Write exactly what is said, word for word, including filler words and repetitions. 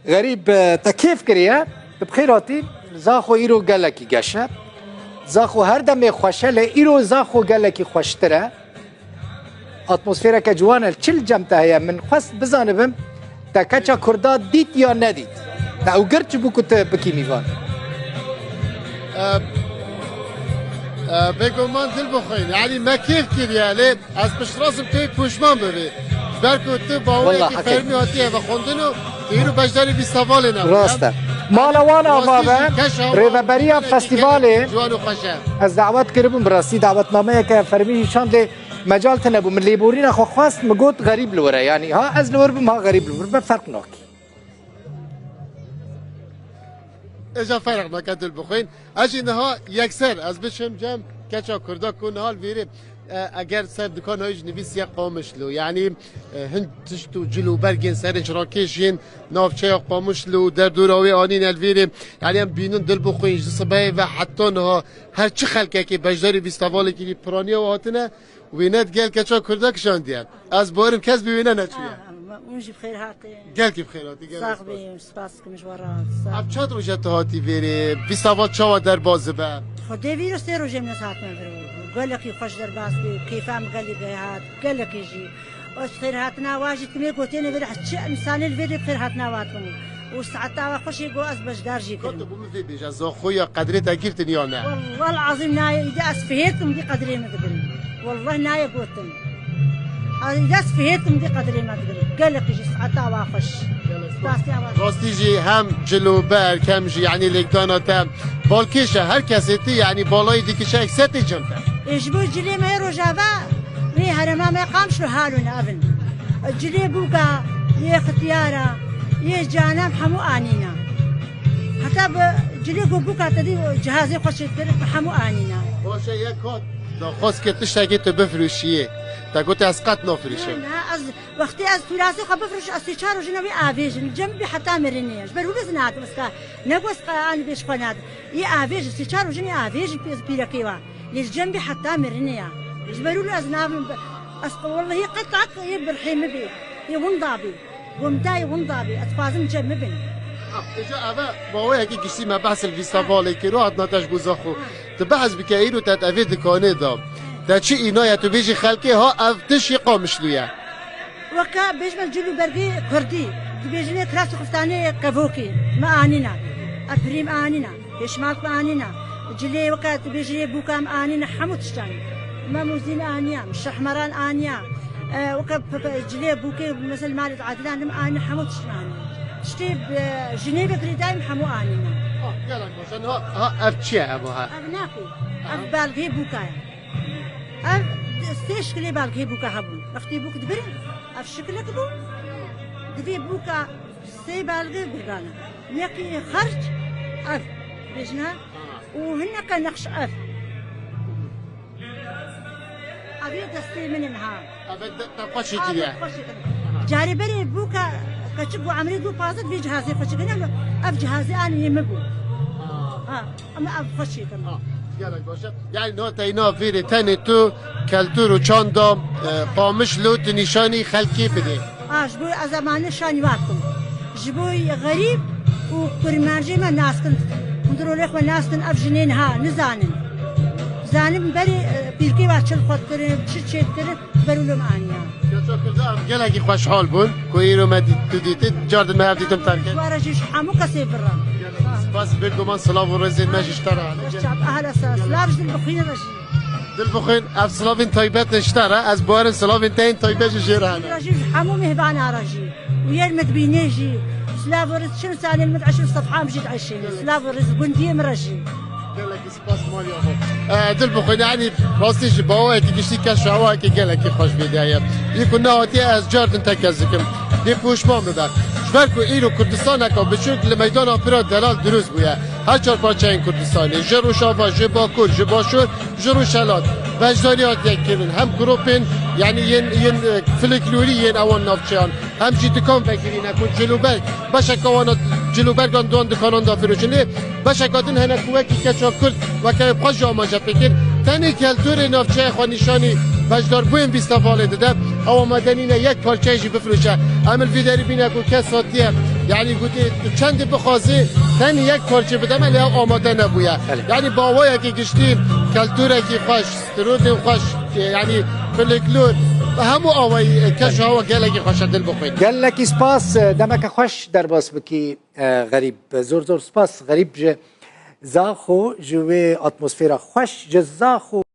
Xerîb, e, te kêf kiriye. Tu bi xêr hatî. Zaxo îro gelekî geş e. Zaxo her demê xweş e, lê îro Zaxo gelekî xweştir e. Atmosfereke ciwan e. Çi li cem te heye? Min xwest bizanibim, te keça Kurda dît ya nedît? Te ew girt ji bo ku tu bikî mîvan? E, e, bêguman dil bixwîn. Yanî me kêf kiriye, lê ez piştrast im tu yê pûşman bibî. Ji ber ku tu baweyekî Wela, hakê. fermî hatiye vexwendin û tu îro beşdarî festîvalê nebûye. Rast e. Mala wan ava be, Rastî jî keşa wan rêveberiya gelekî festîvalê. gelekî ciwan û xweş e. Ez dawet kiribûm, bi rastî dawetnameyeke fermî jî şand, lê mecal tune bû. Min lêborîna xwe xwest, min got, xerîb li wir e. Yanî ha ez li wir bim, ha xerîb li wir be, ferq nakî. Êja ferq nake dil bixwîn. Ez jî niha yekser ez biçim cem keça Kurda ku niha li vêrê, e, eger ser dikana wî ji nivîsiye Qamişlo. Yanî, e, hin tişt û cil û bergên serin çirakêş yên navçeya Qamişlo û derdora wê anîne li vêrê. Yanî em bînin dil bixwîn ji sibehê ve heta niha her çi xelkekê beşdarî festîvalekî vî piraniya we hatine. Wêne di gel keça Kurda kişandiye. Ez bawerim kes bi wêne neçûye. Ah, hûn jî bi xêr hatî. Gelkî bi xêr hatî, gelek Sax spas. bî, spas dikim ji we re. Sax. Ev çend roj e tu hatî vêrê? Festîval çawa derbas dibe? Xwedê vî sê rojê min ez hatime vir. Gelekî xweş derbas bî, kêfa min gelî bi hat, gelekî jî. Ez xêr hatina wa jî dikim, ê gotêne vêrê, çi însanê li vêrê bi xêr hatina wa dikim. Û saeta wa xweş ê, got ez beşdar jî Ka kirim. tu bo min vê bêje, Zaxoya qedrê te girtin ya ne? Wallahî azîm nayê, îde ez fihêtim dî qedrê min digirin. Wallahî nayê gotin. Îde ez fihêtim dî qedrê me digirin. Gelekî jî saeta wa xweş. Spasiya wa. Rastî jî hem cil û berg hem jî, yanî lêkdana te balkêş e. Her kesê tu, yanî balayî dikişe, ekser tê cem te. Ê ji bo cilê me yê Rojava, yê herêma me Qamişlo halo ne evin. Cilê bûka, yê xitiyara, yê canan hemû anîna. Heta bi cilê ku bûka te dî cihazê xwe çêdikir, bi hemû anîna. Baş e, yek hat daxwaz kir tiştekî tu bifirûşiyê. Te got ez qet nafirûşim. Na, ez wextê ez tûrasê xwe bifirûşim, ez sê çar rojine wê avêjim. Cem bî heta mirinê. Ji ber wilo ez nadim, ez ka ne got ez ka anî vê ji xwe nadim. Yê avêjin, sê çar rojine yê avêjin pê-, pîrekê wa. Lê ji cem bî heta mirinê ya. Ji ber wilo ez navim bi-, ez wellehî qet ak yê birhê min bî. Yê winda bî. Gomdayê winda bî. Ez dixwazim cem min bin. Ah, îja eve baweyekî giştî me behs li festîvalê kir û hatina te ji bo Zaxo. Tu behs bike îro te di evê dikanê de. Te çi înaye tu bêjî xelkê ha ev tişt yê Qamişlo ye. Weke bêjme cil û bergê kurdî, dibêjinê kiras û xiftanê qevokî, me anîna. Ev pirî me anîna. Pêşmalk me anîna. Cilê weke tu bêjî yê bûka em anîne hemû tiştan. Me mûzîn aniya, şehmeran aniya. E, weke pe-, pe-, cilê bûkê, mesela malê adilan em anîne hemû tiştan anîne. Tiştê, e, jinê ve girêdayî em hemû anîne. Ha, gelek baş e. Ha, ha, ev çi ye ev ha? Ev naqî. Ev belgê bûka ye. Ev sê şikilê belgê bûka hebûn. Wextê bûk dibirin, ev şikilek bû. Divê bûka sê belgê gurgana. Yekî xerc ev bêjine û hineke nexş ev. Ev ê destê min in ha. Ev ê de-, te xweşî kiriye. Ev xweşî kiriye. Carê berê bûka keçik bû emrê du pazet vê cihazê xweşî kiriye. Ev cihazê anî yê min bû. Ha. Ama ev xweşî kiriye. Ha. Gelek baş e. Yani no teyna vêrê tenê tu keltur û çanda, e, Qamişlo tu nîşanî xelkê bidê. A, ji bo ez emanê şanî wa dikim. Ji bo xerîb û kurmancê me nas kin. Hûn rolê xwe nas kin, ev jinên ha nizanin. Zanin berê, e, pîrkê wa çi li xwe dikirin, çi çê dikirin, ber û lom aniya. Keça Kurda em gelekî xweşhal bûn ku îro me dît, tu dîtî, cardin me hev dîtin terk. Ji we re jî ji hemû kesê vir re. Spas, bêguman silav û rêzên me jî ji te re hene. Çap, ehla sa, silav ji dil bixwîne re jî. Dil bixwîn, ev silavên taybet in ji te re, ez bawerim silavên te yên taybet jî jê re hene. Ji hemû mêhvana re jî û yên min dibînê jî silav û rêz, çil salên min dieşin, sefha min jî dieşin. Silav û rêz gundiyê min re jî. Gelekî spas Maria xwe. E, dil bixwîn, yanî rastî jî bawayekî giştî keşa wayekî gelekî xweş vê de ye. Yê ku nehatiye ez cardin tekez dikim. Dê pûşman bibe. Ji ber ku îro Kurdistaneke biçûk li meydana pira delal dirust bûye. Her çar parçeyên Kurdistanê, ji Rojava, ji Bakur, ji Başûr, ji Rojhelat beşdarî hatiye kirin. Hem gropên, yanî yên, yên, e, filiklorî yên ewan navçeyan, hem jî dikan vekirîne ku cilûberg, beşeka wana cilûbergan di wan dikanan de firoşin. Lê beşeka din hene ku wekî keça Kurd weke xwe jî amaje pê kir. Tenê keltorê navçeya xwe nîşanî beşdarbûyên festîvalê dide. Ewa medenî ne yek parçeyê jî bifroşe. Em li vî derî bîne ku kes hatiye Yani gotî tu çendî bixwazî tenê yek parçe bide me lê ew amade nebûye. Belê. Yani bi awayekî giştî keltûrekî xweş, strûdên xweş, yani folklor, bi hemû awayî keşa we gelekî xweş e, dil bixwîn. Gelekî spas, demeke xweş derbas bikî, e, Xerîb. Zor zor spas Xerîb ji Zaxo, ji wê atmosfera xweş, ji Zaxo.